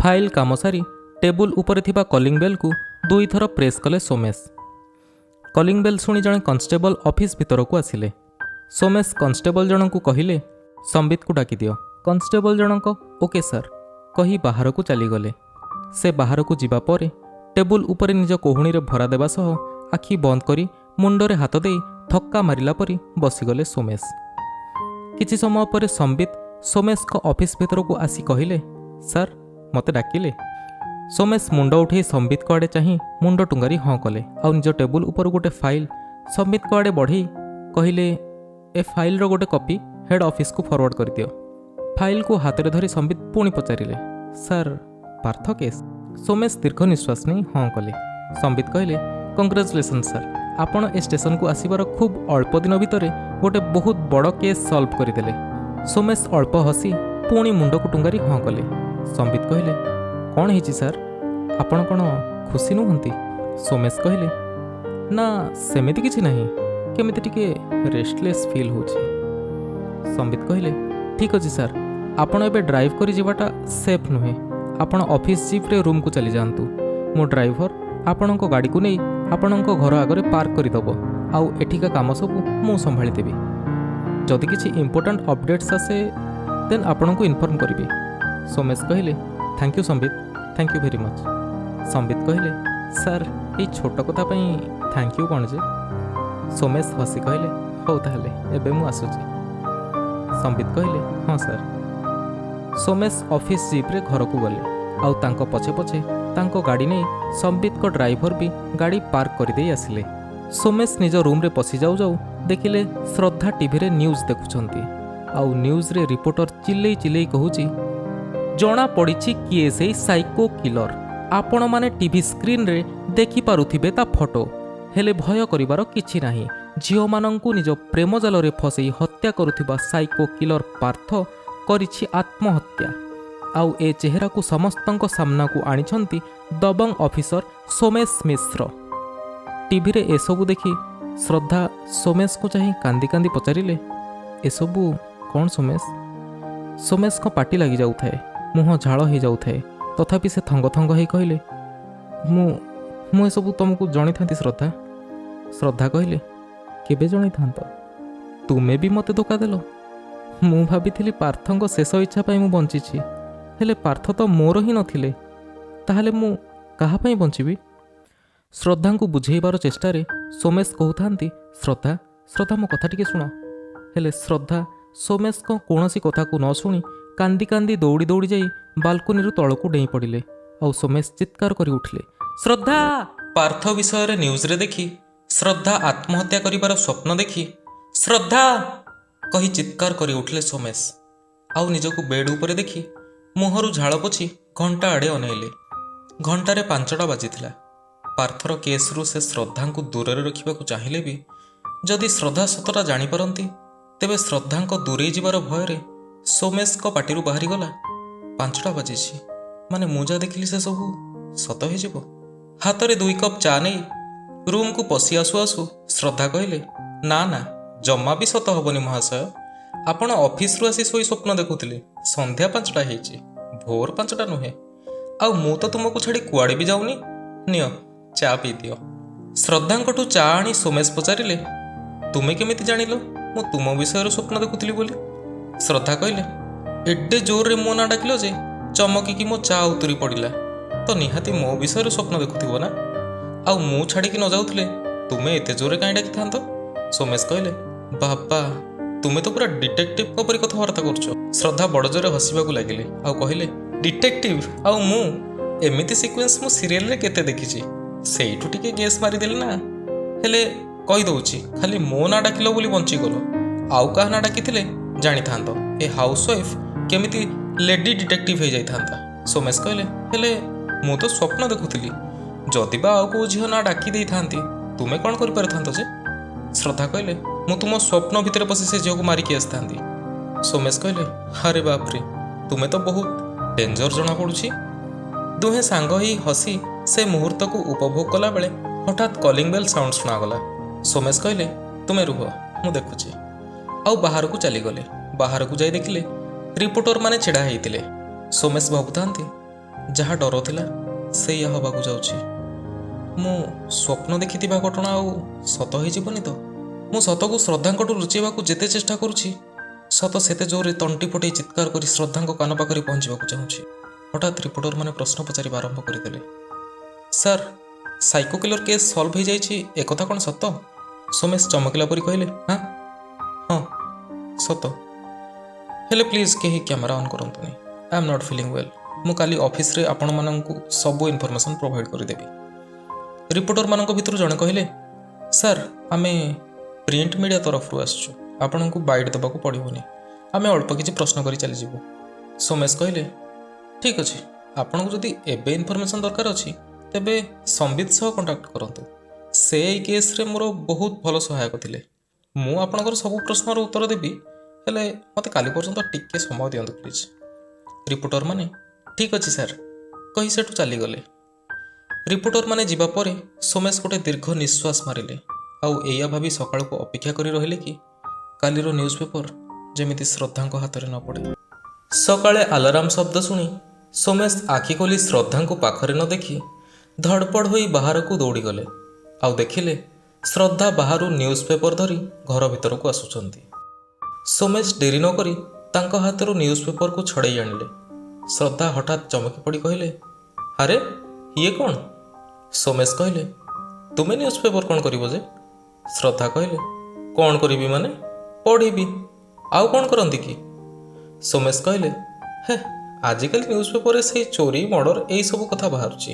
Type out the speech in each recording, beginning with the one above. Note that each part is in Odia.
ଫାଇଲ୍ କାମ ସାରି ଟେବୁଲ ଉପରେ ଥିବା କଲିଂ ବେଲ୍କୁ ଦୁଇଥର ପ୍ରେସ୍ କଲେ ସୋମେଶ। କଲିଂ ବେଲ୍ ଶୁଣି ଜଣେ କନଷ୍ଟେବଲ ଅଫିସ୍ ଭିତରକୁ ଆସିଲେ। ସୋମେଶ କନଷ୍ଟେବଲ ଜଣଙ୍କୁ କହିଲେ, ସମ୍ବିତକୁ ଡାକିଦିଅ। କନଷ୍ଟେବଲ ଜଣଙ୍କ ଓକେ ସାର୍ କହି ବାହାରକୁ ଚାଲିଗଲେ। ସେ ବାହାରକୁ ଯିବା ପରେ ଟେବୁଲ ଉପରେ ନିଜ କହୁଣୀରେ ଭରା ଦେବା ସହ ଆଖି ବନ୍ଦ କରି ମୁଣ୍ଡରେ ହାତ ଦେଇ ଥକ୍କା ମାରିଲା ପରି ବସିଗଲେ ସୋମେଶ। କିଛି ସମୟ ପରେ ସମ୍ବିତ ସୋମେଶଙ୍କ ଅଫିସ୍ ଭିତରକୁ ଆସି କହିଲେ, ସାର୍, ମୋତେ ଡାକିଲେ? ସୋମେଶ ମୁଣ୍ଡ ଉଠେଇ ସମ୍ବିତଙ୍କ ଆଡ଼େ ଚାହିଁ ମୁଣ୍ଡ ଟୁଙ୍ଗାରି ହଁ କଲେ, ଆଉ ନିଜ ଟେବୁଲ ଉପରୁ ଗୋଟେ ଫାଇଲ୍ ସମ୍ବିତଙ୍କ ଆଡ଼େ ବଢ଼େଇ କହିଲେ, ଏ ଫାଇଲ୍ର ଗୋଟେ କପି ହେଡ୍ ଅଫିସକୁ ଫରୱାର୍ଡ଼ କରିଦିଅ। ଫାଇଲ୍କୁ ହାତରେ ଧରି ସମ୍ବିତ ପୁଣି ପଚାରିଲେ, ସାର୍, ପାର୍ଥ କେସ୍? ସୋମେଶ ଦୀର୍ଘ ନିଶ୍ୱାସ ନେଇ ହଁ କଲେ। ସମ୍ବିତ କହିଲେ, କଂଗ୍ରାଚୁଲେସନ୍ ସାର୍, ଆପଣ ଏ ଷ୍ଟେସନକୁ ଆସିବାର ଖୁବ୍ ଅଳ୍ପ ଦିନ ଭିତରେ ଗୋଟେ ବହୁତ ବଡ଼ କେସ୍ ସଲ୍ଭ କରିଦେଲେ। ସୋମେଶ ଅଳ୍ପ ହସି ପୁଣି ମୁଣ୍ଡକୁ ଟୁଙ୍ଗାରି ହଁ କଲେ। ସମ୍ବିତ କହିଲେ, କ'ଣ ହେଇଛି ସାର୍, ଆପଣ କ'ଣ ଖୁସି ନୁହନ୍ତି? ସୋମେଶ କହିଲେ, ନା, ସେମିତି କିଛି ନାହିଁ, କେମିତି ଟିକେ ରେଷ୍ଟଲେସ୍ ଫିଲ୍ ହେଉଛି। ସମ୍ବିତ କହିଲେ, ଠିକ୍ ଅଛି ସାର୍, ଆପଣ ଏବେ ଡ୍ରାଇଭ୍ କରି ଯିବାଟା ସେଫ୍ ନୁହେଁ, ଆପଣ ଅଫିସ୍ ଜିପ୍ରେ ରୁମ୍କୁ ଚାଲିଯାଆନ୍ତୁ। ମୋ ଡ୍ରାଇଭର ଆପଣଙ୍କ ଗାଡ଼ିକୁ ନେଇ ଆପଣଙ୍କ ଘର ଆଗରେ ପାର୍କ କରିଦେବ, ଆଉ ଏଠିକା କାମ ସବୁ ମୁଁ ସମ୍ଭାଳିଦେବି। ଯଦି କିଛି ଇମ୍ପୋର୍ଟାଣ୍ଟ ଅପଡ଼େଟ୍ସ ଆସେ, ଦେନ୍ ଆପଣଙ୍କୁ ଇନଫର୍ମ କରିବି। ସୋମେଶ କହିଲେ, thank you Sambit, thank you very much. Sambit କହିଲେ, ସାର୍, ଏଇ ଛୋଟ କଥା ପାଇଁ thank you କ'ଣ ଯେ? ସୋମେଶ ହସି କହିଲେ, ହଉ ତାହେଲେ ଏବେ ମୁଁ ଆସୁଛି। ସମ୍ବିତ କହିଲେ, ହଁ ସାର୍। ସୋମେଶ ଅଫିସ୍ ଜିପ୍ରେ ଘରକୁ ଗଲେ, ଆଉ ତାଙ୍କ ପଛେ ପଛେ ତାଙ୍କ ଗାଡ଼ି ନେଇ ସମ୍ବିତଙ୍କ ଡ୍ରାଇଭର ବି ଗାଡ଼ି ପାର୍କ କରିଦେଇ ଆସିଲେ। ସୋମେଶ ନିଜ ରୁମ୍ରେ ପଶି ଯାଉ ଯାଉ ଦେଖିଲେ ଶ୍ରଦ୍ଧା ଟିଭିରେ ନ୍ୟୁଜ୍ ଦେଖୁଛନ୍ତି, ଆଉ ନ୍ୟୁଜ୍ରେ ରିପୋର୍ଟର ଚିଲେଇ ଚିଲେଇ କହୁଛି, ଜଣା ପଡ଼ିଛି କିଏ ସେଇ ସାଇକୋ କିଲର। ଆପଣମାନେ ଟିଭି ସ୍କ୍ରିନ୍ରେ ଦେଖିପାରୁଥିବେ ତା ଫଟୋ। ହେଲେ ଭୟ କରିବାର କିଛି ନାହିଁ। ଝିଅମାନଙ୍କୁ ନିଜ ପ୍ରେମ ଜାଲରେ ଫସେଇ ହତ୍ୟା କରୁଥିବା ସାଇକୋ କିଲର ପାର୍ଥ କରିଛି ଆତ୍ମହତ୍ୟା, ଆଉ ଏ ଚେହେରାକୁ ସମସ୍ତଙ୍କ ସାମ୍ନାକୁ ଆଣିଛନ୍ତି ଦବଙ୍ଗ ଅଫିସର ସୋମେଶ ମିଶ୍ର। ଟିଭିରେ ଏସବୁ ଦେଖି ଶ୍ରଦ୍ଧା ସୋମେଶକୁ ଚାହିଁ କାନ୍ଦି କାନ୍ଦି ପଚାରିଲେ, ଏସବୁ କ'ଣ ସୋମେଶ? ସୋମେଶଙ୍କ ପାଟି ଲାଗିଯାଉଥାଏ, ମୁହଁ ଝାଳ ହେଇଯାଉଥାଏ, ତଥାପି ସେ ଥଙ୍ଗ ଥଙ୍ଗ ହେଇ କହିଲେ, ମୁଁ ଏସବୁ ତୁମକୁ ଜଣେଇଥାନ୍ତି ଶ୍ରଦ୍ଧା। ଶ୍ରଦ୍ଧା କହିଲେ, କେବେ ଜଣେଇଥାନ୍ତ? ତୁମେ ବି ମୋତେ ଧୋକା ଦେଲ। ମୁଁ ଭାବିଥିଲି ପାର୍ଥଙ୍କ ଶେଷ ଇଚ୍ଛା ପାଇଁ ମୁଁ ବଞ୍ଚିଛି, ହେଲେ ପାର୍ଥ ତ ମୋର ହିଁ ନଥିଲେ, ତାହେଲେ ମୁଁ କାହା ପାଇଁ ବଞ୍ଚିବି? ଶ୍ରଦ୍ଧାଙ୍କୁ ବୁଝେଇବାର ଚେଷ୍ଟାରେ ସୋମେଶ କହୁଥାନ୍ତି, ଶ୍ରଦ୍ଧା, ଶ୍ରଦ୍ଧା, ମୋ କଥା ଟିକେ ଶୁଣ। ହେଲେ ଶ୍ରଦ୍ଧା ସୋମେଶଙ୍କ କୌଣସି କଥାକୁ ନ ଶୁଣି କାନ୍ଦି କାନ୍ଦି ଦୌଡ଼ି ଦୌଡ଼ି ଯାଇ ବାଲକୋନିରୁ ତଳକୁ ଡେଇଁ ପଡ଼ିଲେ, ଆଉ ସୋମେଶ ଚିତ୍କାର କରି ଉଠିଲେ, ଶ୍ରଦ୍ଧା! ପାର୍ଥ ବିଷୟରେ ନ୍ୟୁଜ୍ରେ ଦେଖି ଶ୍ରଦ୍ଧା ଆତ୍ମହତ୍ୟା କରିବାର ସ୍ୱପ୍ନ ଦେଖି ଶ୍ରଦ୍ଧା କହି ଚିତ୍କାର କରି ଉଠିଲେ ସୋମେଶ, ଆଉ ନିଜକୁ ବେଡ୍ ଉପରେ ଦେଖି ମୁହଁରୁ ଝାଳ ପୋଛି ଘଣ୍ଟା ଆଡ଼େ ଅନେଇଲେ। ଘଣ୍ଟାରେ 5ଟା ବାଜିଥିଲା। ପାର୍ଥର କେସ୍ରୁ ସେ ଶ୍ରଦ୍ଧାଙ୍କୁ ଦୂରରେ ରଖିବାକୁ ଚାହିଁଲେ ବି ଯଦି ଶ୍ରଦ୍ଧା ସତଟା ଜାଣିପାରନ୍ତି, ତେବେ ଶ୍ରଦ୍ଧାଙ୍କ ଦୂରେଇ ଯିବାର ଭୟରେ ସୋମେଶଙ୍କ ପାଟିରୁ ବାହାରିଗଲା, 5ଟା ବାଜିଛି ମାନେ ମୁଁ ଯାହା ଦେଖିଲି ସେସବୁ ସତ ହେଇଯିବ। ହାତରେ 2 କପ୍ ଚା ନେଇ ରୁମ୍କୁ ପଶି ଆସୁ ଆସୁ ଶ୍ରଦ୍ଧା କହିଲେ, ନା ନା, ଜମା ବି ସତ ହେବନି ମହାଶୟ। ଆପଣ ଅଫିସରୁ ଆସି ଶୋଇ ସ୍ୱପ୍ନ ଦେଖୁଥିଲେ ସନ୍ଧ୍ୟା 5ଟା ହେଇଛି, ଭୋର 5ଟା ନୁହେଁ। ଆଉ ମୁଁ ତ ତୁମକୁ ଛାଡ଼ି କୁଆଡ଼େ ବି ଯାଉନି। ନିଅ, ଚା ପିଇଦିଅ। ଶ୍ରଦ୍ଧାଙ୍କଠୁ ଚା ଆଣି ସୋମେଶ ପଚାରିଲେ, ତୁମେ କେମିତି ଜାଣିଲ ମୁଁ ତୁମ ବିଷୟରେ ସ୍ୱପ୍ନ ଦେଖୁଥିଲି ବୋଲି? ଶ୍ରଦ୍ଧା କହିଲେ, ଏଡ଼େ ଜୋରରେ ମୋ ନାଁ ଡାକିଲ ଯେ ଚମକିକି ମୋ ଚା ଉତୁରି ପଡ଼ିଲା, ତ ନିହାତି ମୋ ବିଷୟରେ ସ୍ୱପ୍ନ ଦେଖୁଥିବ ନା? ଆଉ ମୁଁ ଛାଡ଼ିକି ନ ଯାଉଥିଲେ ତୁମେ ଏତେ ଜୋରରେ କାହିଁ ଡାକିଥାନ୍ତ? ସୋମେଶ କହିଲେ, ବାବା, ତୁମେ ତ ପୁରା ଡିଟେକ୍ଟିଭଙ୍କ ପରି କଥାବାର୍ତ୍ତା କରୁଛ। ଶ୍ରଦ୍ଧା ବଡ଼ ଜୋରେ ହସିବାକୁ ଲାଗିଲେ ଆଉ କହିଲେ, ଡିଟେକ୍ଟିଭ ଆଉ ମୁଁ, ଏମିତି ସିକ୍ୱେନ୍ସ ମୁଁ ସିରିଏଲରେ କେତେ ଦେଖିଛି, ସେଇଠୁ ଟିକେ ଗେସ୍ ମାରିଦେଲି ନା। ହେଲେ କହିଦେଉଛି, ଖାଲି ମୋ ନାଁ ଡାକିଲ ବୋଲି ବଞ୍ଚିଗଲ, ଆଉ କାହା ନାଁ ଡାକିଥିଲେ ଜାଣିଥାନ୍ତ ଏ ହାଉସୱାଇଫ୍ କେମିତି ଲେଡି ଡିଟେକ୍ଟିଭ ହେଇଯାଇଥାନ୍ତା। ସୋମେଶ କହିଲେ, ହେଲେ ମୁଁ ତ ସ୍ୱପ୍ନ ଦେଖୁଥିଲି, ଯଦି ବା ଆଉ କେଉଁ ଝିଅ ନାଁ ଡାକି ଦେଇଥାନ୍ତି ତୁମେ କ'ଣ କରିପାରିଥାନ୍ତ ଯେ? ଶ୍ରଦ୍ଧା କହିଲେ, ମୁଁ ତୁମ ସ୍ୱପ୍ନ ଭିତରେ ପଶି ସେ ଝିଅକୁ ମାରିକି ଆସିଥାନ୍ତି। ସୋମେଶ କହିଲେ, ଆରେ ବାପରେ, ତୁମେ ତ ବହୁତ ଡେଞ୍ଜର ଜଣାପଡ଼ୁଛି। ଦୁହେଁ ସାଙ୍ଗ ହେଇ ହସି ସେ ମୁହୂର୍ତ୍ତକୁ ଉପଭୋଗ କଲାବେଳେ ହଠାତ୍ କଲିଂ ବେଲ୍ ସାଉଣ୍ଡ ଶୁଣାଗଲା। ସୋମେଶ କହିଲେ, "ତୁମେ ରୁହ, ମୁଁ ଦେଖୁଛି।" ଆଉ ବାହାରକୁ ଚାଲିଗଲେ। ବାହାରକୁ ଯାଇ ଦେଖିଲେ ରିପୋର୍ଟରମାନେ ଛିଡ଼ା ହେଇଥିଲେ। ସୋମେଶ ଭାବୁଥାନ୍ତି, ଯାହା ଡର ଥିଲା ସେଇଆ ହେବାକୁ ଯାଉଛି। ମୁଁ ସ୍ୱପ୍ନ ଦେଖିଥିବା ଘଟଣା ଆଉ ସତ ହେଇଯିବନି ତ? ମୁଁ ସତକୁ ଶ୍ରଦ୍ଧାଙ୍କଠୁ ଲୁଚେଇବାକୁ ଯେତେ ଚେଷ୍ଟା କରୁଛି, ସତ ସେତେ ଜୋରରେ ତଣ୍ଟି ଫଟେଇ ଚିତ୍କାର କରି ଶ୍ରଦ୍ଧାଙ୍କ କାନ ପାଖରେ ପହଞ୍ଚିବାକୁ ଚାହୁଁଛି। ହଠାତ୍ ରିପୋର୍ଟରମାନେ ପ୍ରଶ୍ନ ପଚାରିବା ଆରମ୍ଭ କରିଦେଲେ। "Sir, psycho killer case solve ହେଇଯାଇଛି, ଏକଥା କ'ଣ ସତ?" ସୋମେଶ ଚମକିଲା ପରି କହିଲେ, "ହଁ ହଁ ସତ। ହେଲେ ପ୍ଲିଜ୍ କେହି କ୍ୟାମେରା ଅନ୍ କରନ୍ତୁନି। I am not feeling well. ମୁଁ କାଲି ଅଫିସରେ ଆପଣମାନଙ୍କୁ ସବୁ ଇନଫର୍ମେସନ୍ ପ୍ରୋଭାଇଡ଼ କରିଦେବି।" ରିପୋର୍ଟରମାନଙ୍କ ଭିତରୁ ଜଣେ କହିଲେ, "ସାର୍, ଆମେ ପ୍ରିଣ୍ଟ ମିଡ଼ିଆ ତରଫରୁ ଆସିଛୁ। ଆପଣଙ୍କୁ ବାଇଟ୍ ଦେବାକୁ ପଡ଼ିବନି। ଆମେ ଅଳ୍ପ କିଛି ପ୍ରଶ୍ନ କରି ଚାଲିଯିବୁ।" ସୋମେଶ କହିଲେ, "ଠିକ୍ ଅଛି, ଆପଣଙ୍କୁ ଯଦି ଏବେ ଇନଫର୍ମେସନ୍ ଦରକାର ଅଛି, ତେବେ ସମ୍ବିତ ସହ କଣ୍ଟାକ୍ଟ କରନ୍ତୁ। ସେ ଏଇ କେସ୍ରେ ମୋର ବହୁତ ଭଲ ସହାୟକ ଥିଲେ। ମୁଁ ଆପଣଙ୍କର ସବୁ ପ୍ରଶ୍ନର ଉତ୍ତର ଦେବି, ହେଲେ ମୋତେ କାଲି ପର୍ଯ୍ୟନ୍ତ ଟିକେ ସମୟ ଦିଅନ୍ତୁ ପ୍ଲିଜ୍।" ରିପୋର୍ଟରମାନେ "ଠିକ୍ ଅଛି ସାର୍" କହି ସେଠୁ ଚାଲିଗଲେ। ରିପୋର୍ଟରମାନେ ଯିବା ପରେ ସୋମେଶ ଗୋଟେ ଦୀର୍ଘ ନିଶ୍ୱାସ ମାରିଲେ ଆଉ ଏଇଆ ଭାବି ସକାଳକୁ ଅପେକ୍ଷା କରି ରହିଲେ କି କାଲିର ନ୍ୟୁଜ୍ ପେପର ଯେମିତି ଶ୍ରଦ୍ଧାଙ୍କ ହାତରେ ନ ପଡ଼େ। ସକାଳେ ଆଲାରାମ ଶବ୍ଦ ଶୁଣି ସୋମେଶ ଆଖି ଖୋଲି ଶ୍ରଦ୍ଧାଙ୍କୁ ପାଖରେ ନ ଦେଖି ଧଡ଼ପଡ଼ ହୋଇ ବାହାରକୁ ଦୌଡ଼ିଗଲେ ଆଉ ଦେଖିଲେ ଶ୍ରଦ୍ଧା ବାହାରୁ ନ୍ୟୁଜ୍ ପେପର ଧରି ଘର ଭିତରକୁ ଆସୁଛନ୍ତି। ସୋମେଶ ଡେରି ନ କରି ତାଙ୍କ ହାତରୁ ନ୍ୟୁଜ୍ ପେପରକୁ ଛଡ଼େଇ ଆଣିଲେ। ଶ୍ରଦ୍ଧା ହଠାତ୍ ଚମକି ପଡ଼ି କହିଲେ, "ଆରେ, ଇଏ କ'ଣ?" ସୋମେଶ କହିଲେ, "ତୁମେ ନ୍ୟୁଜ୍ ପେପର କ'ଣ କରିବ ଯେ?" ଶ୍ରଦ୍ଧା କହିଲେ, "କ'ଣ କରିବି ମାନେ? ପଢ଼ିବି। ଆଉ କ'ଣ କରନ୍ତି କି?" ସୋମେଶ କହିଲେ, "ହେ, ଆଜିକାଲି ନ୍ୟୁଜ୍ ପେପରରେ ସେଇ ଚୋରି, ମର୍ଡ଼ର ଏଇସବୁ କଥା ବାହାରୁଛି।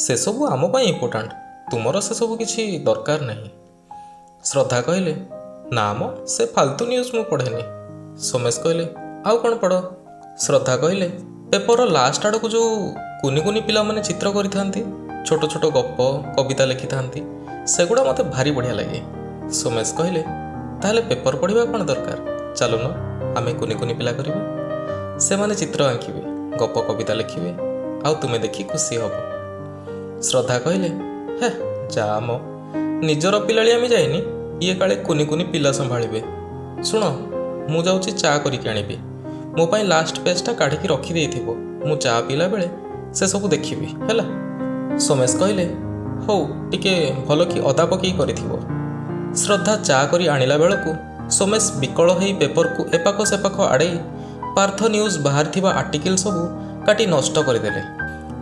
ସେସବୁ ଆମ ପାଇଁ ଇମ୍ପୋର୍ଟାଣ୍ଟ। ତୁମର ସେସବୁ କିଛି ଦରକାର ନାହିଁ।" ଶ୍ରଦ୍ଧା କହିଲେ, "ନା ମ, ସେ ଫାଲତୁ ନ୍ୟୁଜ୍ ମୁଁ ପଢ଼େନି।" ସୋମେଶ କହିଲେ, "ଆଉ କ'ଣ ପଢ଼?" ଶ୍ରଦ୍ଧା କହିଲେ, "ପେପରର ଲାଷ୍ଟ ଆଡ଼କୁ ଯେଉଁ କୁନି କୁନି ପିଲାମାନେ ଚିତ୍ର କରିଥାନ୍ତି, ଛୋଟ ଛୋଟ ଗପ କବିତା ଲେଖିଥାନ୍ତି, ସେଗୁଡ଼ା ମୋତେ ଭାରି ବଢ଼ିଆ ଲାଗେ।" ସୋମେଶ କହିଲେ, "ତାହେଲେ ପେପର ପଢ଼ିବା କ'ଣ ଦରକାର? ଚାଲୁନ, ଆମେ କୁନି କୁନି ପିଲା କରିବା। ସେମାନେ ଚିତ୍ର ଆଙ୍କିବେ, ଗପ କବିତା ଲେଖିବେ ଆଉ ତୁମେ ଦେଖି ଖୁସି ହେବ।" ଶ୍ରଦ୍ଧା କହିଲେ, "ହେ ଯା ମ, ନିଜର ପିଲାଳିଆମି ଯାଇନି, ଇଏ କାଳେ କୁନି କୁନି ପିଲା ସମ୍ଭାଳିବେ। ଶୁଣ, ମୁଁ ଯାଉଛି ଚା କରିକି ଆଣିବି। ମୋ ପାଇଁ ଲାଷ୍ଟ ପେଜ୍ଟା କାଢ଼ିକି ରଖିଦେଇଥିବ। ମୁଁ ଚା ପିଇଲା ବେଳେ ସେସବୁ ଦେଖିବି, ହେଲା?" ସୋମେଶ କହିଲେ, "ହଉ, ଟିକେ ଭଲ କି ଅଦା ପକେଇ କରିଥିବ।" ଶ୍ରଦ୍ଧା ଚା କରି ଆଣିଲା ବେଳକୁ ସୋମେଶ ବିକଳ ହେଇ ପେପରକୁ ଏପାଖ ସେପାଖ ଆଡ଼େଇ ପାର୍ଥ ନ୍ୟୁଜ୍ ବାହାରିଥିବା ଆର୍ଟିକିଲ୍ ସବୁ କାଟି ନଷ୍ଟ କରିଦେଲେ।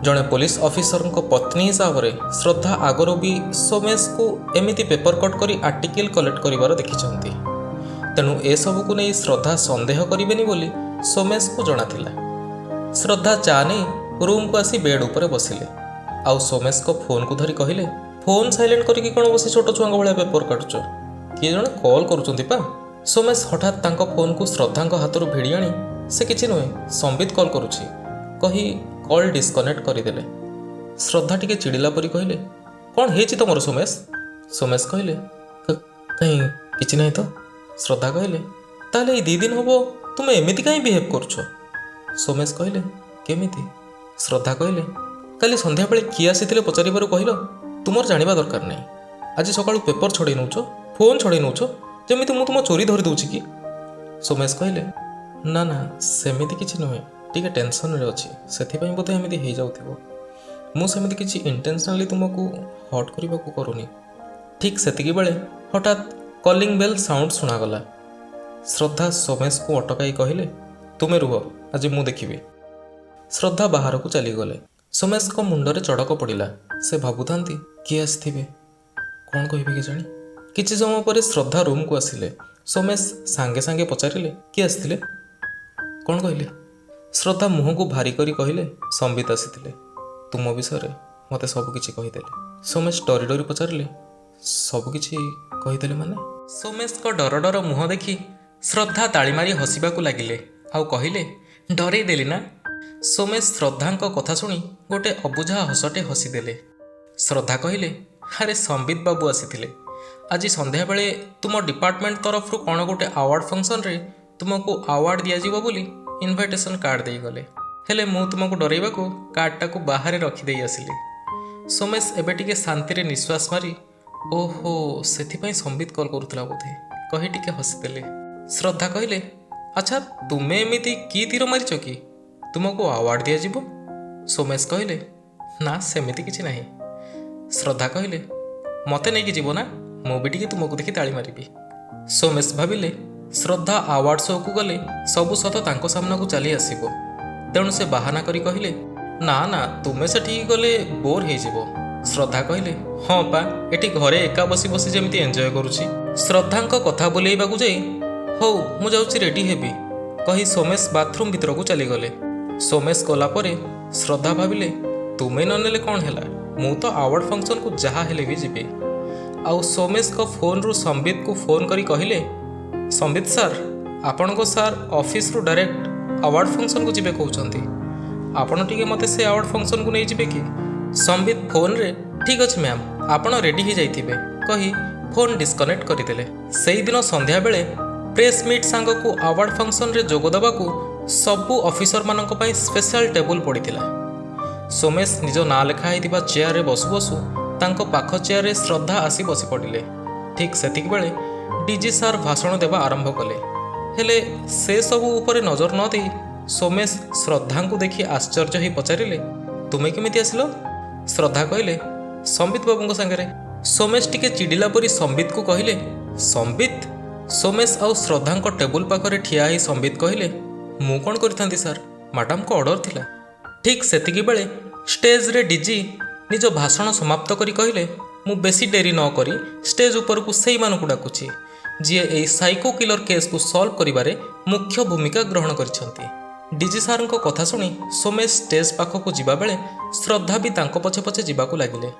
ଜଣେ ପୋଲିସ ଅଫିସରଙ୍କ ପତ୍ନୀ ହିସାବରେ ଶ୍ରଦ୍ଧା ଆଗରୁ ବି ସୋମେଶକୁ ଏମିତି ପେପର କଟ୍ କରି ଆର୍ଟିକିଲ୍ କଲେକ୍ଟ କରିବାର ଦେଖିଛନ୍ତି। ତେଣୁ ଏସବୁକୁ ନେଇ ଶ୍ରଦ୍ଧା ସନ୍ଦେହ କରିବେନି ବୋଲି ସୋମେଶକୁ ଜଣାଥିଲା। ଶ୍ରଦ୍ଧା ଚା ନେଇ ରୁମ୍କୁ ଆସି ବେଡ୍ ଉପରେ ବସିଲେ ଆଉ ସୋମେଶଙ୍କ ଫୋନ୍କୁ ଧରି କହିଲେ, "ଫୋନ୍ ସାଇଲେଣ୍ଟ କରିକି କ'ଣ ବସି ଛୋଟ ଛୁଆଙ୍କ ଭଳିଆ ପେପର କାଟୁଛ? କିଏ ଜଣେ କଲ୍ କରୁଛନ୍ତି ପା।" ସୋମେଶ ହଠାତ୍ ତାଙ୍କ ଫୋନ୍କୁ ଶ୍ରଦ୍ଧାଙ୍କ ହାତରୁ ଭିଡ଼ି ଆଣି, "ସେ କିଛି ନୁହେଁ, ସମ୍ବିତ କଲ୍ କରୁଛି" କହି କଲ୍ ଡିସ୍କନେକ୍ଟ କରିଦେଲେ। ଶ୍ରଦ୍ଧା ଟିକେ ଚିଡ଼ିଲା ପରି କହିଲେ, "କ'ଣ ହେଇଛି ତମର ସୋମେଶ?" ସୋମେଶ କହିଲେ, "କାହିଁ, କିଛି ନାହିଁ ତ।" ଶ୍ରଦ୍ଧା କହିଲେ, "ତାହେଲେ ଏଇ 2 ଦିନ ହବ ତୁମେ ଏମିତି କାହିଁ ବିହେଭ୍ କରୁଛ?" ସୋମେଶ କହିଲେ, "କେମିତି?" ଶ୍ରଦ୍ଧା କହିଲେ, "କାଲି ସନ୍ଧ୍ୟାବେଳେ କିଏ ଆସିଥିଲେ ପଚାରିବାରୁ କହିଲ ତୁମର ଜାଣିବା ଦରକାର ନାହିଁ। ଆଜି ସକାଳୁ ପେପର ଛଡ଼େଇ ନେଉଛ, ଫୋନ୍ ଛଡ଼େଇ ନେଉଛ, ଯେମିତି ମୁଁ ତୁମ ଚୋରି ଧରି ଦେଉଛି କି। ସୋମେଶ କହିଲେ, "ନା ନା, ସେମିତି କିଛି ନୁହେଁ। ଟିକେ ଟେନସନରେ ଅଛି, ସେଥିପାଇଁ ବୋଧେ ଏମିତି ହେଇଯାଉଥିବ। ମୁଁ ସେମିତି କିଛି ଇଣ୍ଟେନସନାଲି ତୁମକୁ ହର୍ଟ କରିବାକୁ କରୁନି।" ଠିକ୍ ସେତିକି ବେଳେ ହଠାତ୍ କଲିଂ ବେଲ୍ ସାଉଣ୍ଡ ଶୁଣାଗଲା। ଶ୍ରଦ୍ଧା ସୋମେଶକୁ ଅଟକାଇ କହିଲେ, "ତୁମେ ରୁହ, ଆଜି ମୁଁ ଦେଖିବି।" ଶ୍ରଦ୍ଧା ବାହାରକୁ ଚାଲିଗଲେ। ସୋମେଶଙ୍କ ମୁଣ୍ଡରେ ଚଡ଼କ ପଡ଼ିଲା। ସେ ଭାବୁଥାନ୍ତି, କିଏ ଆସିଥିବେ, କ'ଣ କହିବେ କେଜାଣି? କିଛି ସମୟ ପରେ ଶ୍ରଦ୍ଧା ରୁମ୍କୁ ଆସିଲେ। ସୋମେଶ ସାଙ୍ଗେ ସାଙ୍ଗେ ପଚାରିଲେ, "କିଏ ଆସିଥିଲେ? କ'ଣ କହିଲେ?" ଶ୍ରଦ୍ଧା ମୁହଁକୁ ଭାରି କରି କହିଲେ, "ସମ୍ବିତ ଆସିଥିଲେ। ତୁମ ବିଷୟରେ ମୋତେ ସବୁକିଛି କହିଦେଲେ।" ସୋମେଶ ଡରି ଡରି ପଚାରିଲେ, "ସବୁକିଛି କହିଦେଲେ ମାନେ?" ସୋମେଶଙ୍କ ଡର ଡର ମୁହଁ ଦେଖି ଶ୍ରଦ୍ଧା ତାଳି ମାରି ହସିବାକୁ ଲାଗିଲେ ଆଉ କହିଲେ, "ଡରେଇ ଦେଲି ନା?" ସୋମେଶ ଶ୍ରଦ୍ଧାଙ୍କ କଥା ଶୁଣି ଗୋଟେ ଅବୁଝା ହସଟେ ହସିଦେଲେ। ଶ୍ରଦ୍ଧା କହିଲେ, "ଆରେ, ସମ୍ବିତ ବାବୁ ଆସିଥିଲେ। ଆଜି ସନ୍ଧ୍ୟାବେଳେ ତୁମ ଡିପାର୍ଟମେଣ୍ଟ ତରଫରୁ କ'ଣ ଗୋଟେ ଆୱାର୍ଡ଼ ଫଙ୍କସନରେ ତୁମକୁ ଆୱାର୍ଡ଼ ଦିଆଯିବ ବୋଲି ଇନଭାଇଟେସନ୍ କାର୍ଡ଼ ଦେଇଗଲେ। ହେଲେ ମୁଁ ତୁମକୁ ଡରେଇବାକୁ କାର୍ଡ଼ଟାକୁ ବାହାରେ ରଖିଦେଇ ଆସିଲି।" ସୋମେଶ ଏବେ ଟିକେ ଶାନ୍ତିରେ ନିଶ୍ୱାସ ମାରି, "ଓହୋ, ସେଥିପାଇଁ ସମ୍ବିତ କଲ୍ କରୁଥିଲା ବୋଧେ," କହି ଟିକେ ହସିଦେଲେ। ଶ୍ରଦ୍ଧା କହିଲେ, "ଆଚ୍ଛା, ତୁମେ ଏମିତି କି ତୀର ମାରିଛ କି ତୁମକୁ ଆୱାର୍ଡ଼ ଦିଆଯିବ?" ସୋମେଶ କହିଲେ, "ନା, ସେମିତି କିଛି ନାହିଁ।" ଶ୍ରଦ୍ଧା କହିଲେ, "ମୋତେ ନେଇକି ଯିବ ନା? ମୁଁ ବି ଟିକେ ତୁମକୁ ଦେଖି ତାଳି ମାରିବି।" ସୋମେଶ ଭାବିଲେ, ଶ୍ରଦ୍ଧା ଆୱାର୍ଡ଼ ଶୋକୁ ଗଲେ ସବୁ ସତ ତାଙ୍କ ସାମ୍ନାକୁ ଚାଲି ଆସିବ। ତେଣୁ ସେ ବାହାନା କରି କହିଲେ, "ନା ନା, ତୁମେ ସେଠିକି ଗଲେ ବୋର୍ ହେଇଯିବ।" ଶ୍ରଦ୍ଧା କହିଲେ, "ହଁ ପା, ଏଠି ଘରେ ଏକା ବସି ବସି ଯେମିତି ଏନ୍ଜୟ କରୁଛି।" ଶ୍ରଦ୍ଧାଙ୍କ କଥା ବୁଲେଇବାକୁ ଯାଇ, "ହଉ, ମୁଁ ଯାଉଛି ରେଡି ହେବି," କହି ସୋମେଶ ବାଥରୁମ୍ ଭିତରକୁ ଚାଲିଗଲେ। ସୋମେଶ ଗଲା ପରେ ଶ୍ରଦ୍ଧା ଭାବିଲେ, ତୁମେ ନ ନେଲେ କ'ଣ ହେଲା, ମୁଁ ତ ଆୱାର୍ଡ଼ ଫଙ୍କସନକୁ ଯାହା ହେଲେ ବି ଯିବି। ଆଉ ସୋମେଶଙ୍କ ଫୋନ୍ରୁ ସମ୍ବିତକୁ ଫୋନ୍ କରି କହିଲେ, "ସମ୍ବିତ ସାର୍, ଆପଣଙ୍କ ସାର୍ ଅଫିସରୁ ଡାଇରେକ୍ଟ ଆୱାର୍ଡ଼ ଫଙ୍କସନକୁ ଯିବେ କହୁଛନ୍ତି। ଆପଣ ଟିକେ ମୋତେ ସେ ଆୱାର୍ଡ଼ ଫଙ୍କସନକୁ ନେଇଯିବେ କି?" ସମ୍ବିତ ଫୋନ୍ରେ "ଠିକ୍ ଅଛି ମ୍ୟାମ୍, ଆପଣ ରେଡ଼ି ହେଇଯାଇଥିବେ" କହି ଫୋନ୍ ଡିସ୍କନେକ୍ଟ କରିଦେଲେ। ସେଇଦିନ ସନ୍ଧ୍ୟାବେଳେ ପ୍ରେସ୍ ମିଟ୍ ସାଙ୍ଗକୁ ଆୱାର୍ଡ଼ ଫଙ୍କସନରେ ଯୋଗ ଦେବାକୁ ସବୁ ଅଫିସରମାନଙ୍କ ପାଇଁ ସ୍ପେଶାଲ ଟେବୁଲ୍ ପଡ଼ିଥିଲା। ସୋମେଶ ନିଜ ନାଁ ଲେଖା ହେଇଥିବା ଚେୟାରରେ ବସୁ ବସୁ ତାଙ୍କ ପାଖ ଚେୟାରରେ ଶ୍ରଦ୍ଧା ଆସି ବସି ପଡ଼ିଲେ। ଠିକ୍ ସେତିକିବେଳେ ଡିଜି ସାର୍ ଭାଷଣ ଦେବା ଆରମ୍ଭ କଲେ। ହେଲେ ସେସବୁ ଉପରେ ନଜର ନ ଦେଇ ସୋମେଶ ଶ୍ରଦ୍ଧାଙ୍କୁ ଦେଖି ଆଶ୍ଚର୍ଯ୍ୟ ହୋଇ ପଚାରିଲେ, "ତୁମେ କେମିତି ଆସିଲ?" ଶ୍ରଦ୍ଧା କହିଲେ, "ସମ୍ବିତ ବାବୁଙ୍କ ସାଙ୍ଗରେ।" ସୋମେଶ ଟିକେ ଚିଡ଼ିଲା ପରି ସମ୍ବିତକୁ କହିଲେ, "ସମ୍ବିତ?" ସୋମେଶ ଆଉ ଶ୍ରଦ୍ଧାଙ୍କ ଟେବୁଲ ପାଖରେ ଠିଆ ହେଇ ସମ୍ବିତ କହିଲେ, "ମୁଁ କ'ଣ କରିଥାନ୍ତି ସାର୍, ମ୍ୟାଡ଼ାମଙ୍କ ଅର୍ଡ଼ର ଥିଲା।" ଠିକ୍ ସେତିକି ବେଳେ ଷ୍ଟେଜରେ ଡିଜି ନିଜ ଭାଷଣ ସମାପ୍ତ କରି କହିଲେ, "ମୁଁ ବେଶୀ ଡେରି ନ କରି ଷ୍ଟେଜ ଉପରକୁ ସେଇମାନଙ୍କୁ ଡାକୁଛି, ଯିଏ ଏଇ ସାଇକୋ କିଲର କେସ୍କୁ ସଲ୍ଭ କରିବାରେ ମୁଖ୍ୟ ଭୂମିକା ଗ୍ରହଣ କରିଛନ୍ତି।" ଡିଜି ସାର୍ଙ୍କ କଥା ଶୁଣି ସୋମେଶ ଷ୍ଟେଜ ପାଖକୁ ଯିବାବେଳେ ଶ୍ରଦ୍ଧା ବି ତାଙ୍କ ପଛେ ପଛେ ଯିବାକୁ ଲାଗିଲେ।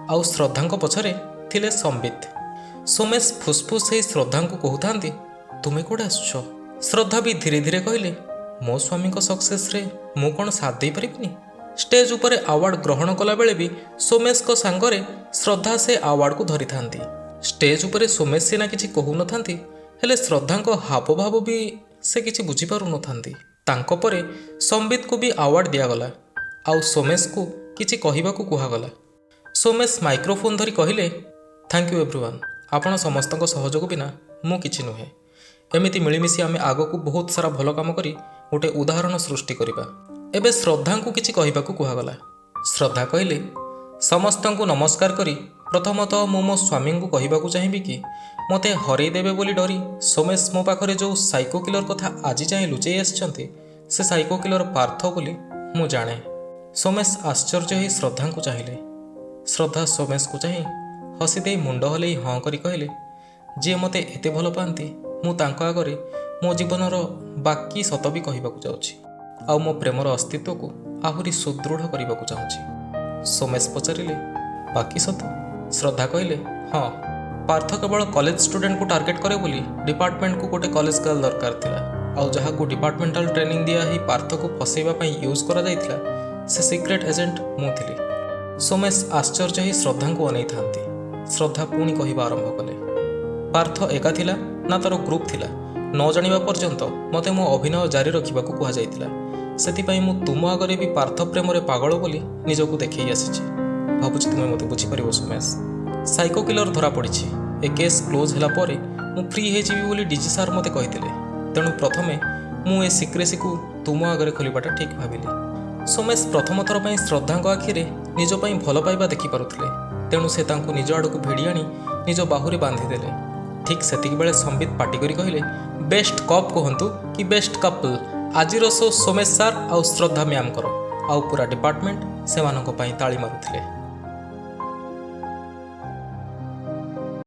ଆଉ ଶ୍ରଦ୍ଧାଙ୍କ ପଛରେ ଥିଲେ ସମ୍ବିତ। ସୋମେଶ ଫୁସଫୁସ୍ ହେଇ ଶ୍ରଦ୍ଧାଙ୍କୁ କହୁଥାନ୍ତି, "ତୁମେ କୁଆଡ଼େ ଆସୁଛ?" ଶ୍ରଦ୍ଧା ବି ଧୀରେ ଧୀରେ କହିଲେ, "ମୋ ସ୍ୱାମୀଙ୍କ ସକ୍ସେସରେ ମୁଁ କ'ଣ ସାଥ ଦେଇପାରିବିନି?" ଷ୍ଟେଜ ଉପରେ ଆୱାର୍ଡ଼ ଗ୍ରହଣ କଲାବେଳେ ବି ସୋମେଶଙ୍କ ସାଙ୍ଗରେ ଶ୍ରଦ୍ଧା ସେ ଆୱାର୍ଡ଼କୁ ଧରିଥାନ୍ତି। ଷ୍ଟେଜ ଉପରେ ସୋମେଶ ସିନା କିଛି କହୁନଥାନ୍ତି, ହେଲେ ଶ୍ରଦ୍ଧାଙ୍କ ହାବଭାବ ବି ସେ କିଛି ବୁଝିପାରୁନଥାନ୍ତି। ତାଙ୍କ ପରେ ସମ୍ବିତକୁ ବି ଆୱାର୍ଡ଼ ଦିଆଗଲା ଆଉ ସୋମେଶକୁ କିଛି କହିବାକୁ କୁହାଗଲା। ସୋମେଶ ମାଇକ୍ରୋଫୋନ୍ ଧରି କହିଲେ, "Thank you everyone. ଆପଣ ସମସ୍ତଙ୍କ ସହଯୋଗ ବିନା ମୁଁ କିଛି ନୁହେଁ। ଏମିତି ମିଳିମିଶି ଆମେ ଆଗକୁ ବହୁତ ସାରା ଭଲ କାମ କରି ଗୋଟେ ଉଦାହରଣ ସୃଷ୍ଟି କରିବା।" ଏବେ ଶ୍ରଦ୍ଧାଙ୍କୁ କିଛି କହିବାକୁ କୁହାଗଲା। ଶ୍ରଦ୍ଧା କହିଲେ, "ସମସ୍ତଙ୍କୁ ନମସ୍କାର କରି ପ୍ରଥମତଃ ମୁଁ ମୋ ସ୍ୱାମୀଙ୍କୁ କହିବାକୁ ଚାହିଁବି କି ମୋତେ ହରେଇ ଦେବେ ବୋଲି ଡରି ସୋମେଶ ମୋ ପାଖରେ ଯେଉଁ ସାଇକୋ କିଲର କଥା ଆଜି ଯାଏଁ ଲୁଚେଇ ଆସିଛନ୍ତି, ସେ ସାଇକୋ କିଲର ପାର୍ଥ ବୋଲି ମୁଁ ଜାଣେ।" ସୋମେଶ ଆଶ୍ଚର୍ଯ୍ୟ ହୋଇ ଶ୍ରଦ୍ଧାଙ୍କୁ ଚାହିଁଲେ। ଶ୍ରଦ୍ଧା ସୋମେଶକୁ ଚାହିଁ ହସିଦେଇ ମୁଣ୍ଡ ହଲେଇ ହଁ କରି କହିଲେ, "ଯିଏ ମୋତେ ଏତେ ଭଲ ପାଆନ୍ତି, ମୁଁ ତାଙ୍କ ଆଗରେ ମୋ ଜୀବନର ବାକି ସତ ବି କହିବାକୁ ଯାଉଛି ଆଉ ମୋ ପ୍ରେମର ଅସ୍ତିତ୍ୱକୁ ଆହୁରି ସୁଦୃଢ଼ କରିବାକୁ ଚାହୁଁଛି।" ସୋମେଶ ପଚାରିଲେ, "ବାକି ସତ?" ଶ୍ରଦ୍ଧା କହିଲେ, "ହଁ, ପାର୍ଥ କେବଳ କଲେଜ ଷ୍ଟୁଡେଣ୍ଟକୁ ଟାର୍ଗେଟ୍ କରେ ବୋଲି ଡିପାର୍ଟମେଣ୍ଟକୁ ଗୋଟେ କଲେଜ ଗାର୍ଲ ଦରକାର ଥିଲା। ଆଉ ଯାହାକୁ ଡିପାର୍ଟମେଣ୍ଟାଲ ଟ୍ରେନିଂ ଦିଆ ହେଇ ପାର୍ଥକୁ ଫସେଇବା ପାଇଁ ୟୁଜ୍ କରାଯାଇଥିଲା, ସେ ସିକ୍ରେଟ୍ ଏଜେଣ୍ଟ ମୁଁ ଥିଲି।" ସୋମେଶ ଆଶ୍ଚର୍ଯ୍ୟ ହୋଇ ଶ୍ରଦ୍ଧାଙ୍କୁ ଅନେଇଥାନ୍ତି। ଶ୍ରଦ୍ଧା ପୁଣି କହିବା ଆରମ୍ଭ କଲେ, "ପାର୍ଥ ଏକା ଥିଲା ନା ତାର ଗ୍ରୁପ୍ ଥିଲା ନ ଜାଣିବା ପର୍ଯ୍ୟନ୍ତ ମୋତେ ମୋ ଅଭିନୟ ଜାରି ରଖିବାକୁ କୁହାଯାଇଥିଲା। ସେଥିପାଇଁ ମୁଁ ତୁମ ଆଗରେ ବି ପାର୍ଥ ପ୍ରେମରେ ପାଗଳ ବୋଲି ନିଜକୁ ଦେଖେଇ ଆସିଛି। ଭାବୁଛି ତୁମେ ମୋତେ ବୁଝିପାରିବ ସୋମେଶ। ସାଇକୋ କିଲର ଧରା ପଡ଼ିଛି। ଏ କେସ୍ କ୍ଲୋଜ୍ ହେଲା ପରେ ମୁଁ ଫ୍ରି ହେଇଯିବି ବୋଲି ଡିଜି ସାର୍ ମୋତେ କହିଥିଲେ। ତେଣୁ ପ୍ରଥମେ ମୁଁ ଏ ସିକ୍ରେସିକୁ ତୁମ ଆଗରେ ଖୋଲିବାଟା ଠିକ୍ ଭାବିଲି।" ସୋମେଶ ପ୍ରଥମ ଥର ପାଇଁ ଶ୍ରଦ୍ଧାଙ୍କ ଆଖିରେ ନିଜ ପାଇଁ ଭଲ ପାଇବା ଦେଖିପାରୁଥିଲେ। ତେଣୁ ସେ ତାଙ୍କୁ ନିଜ ଆଡ଼କୁ ଭିଡ଼ି ଆଣି ନିଜ ବାହୁରେ ବାନ୍ଧିଦେଲେ। ଠିକ୍ ସେତିକିବେଳେ ସମ୍ବିତ ପାଟି କରି କହିଲେ, "ବେଷ୍ଟ କପ୍ କୁହନ୍ତୁ କି ବେଷ୍ଟ କପଲ୍, ଆଜିର ଶୋ ସୋମେଶ ସାର୍ ଆଉ ଶ୍ରଦ୍ଧା ମ୍ୟାମ୍ଙ୍କର।" ଆଉ ପୁରା ଡିପାର୍ଟମେଣ୍ଟ ସେମାନଙ୍କ ପାଇଁ ତାଳି ମାରୁଥିଲେ।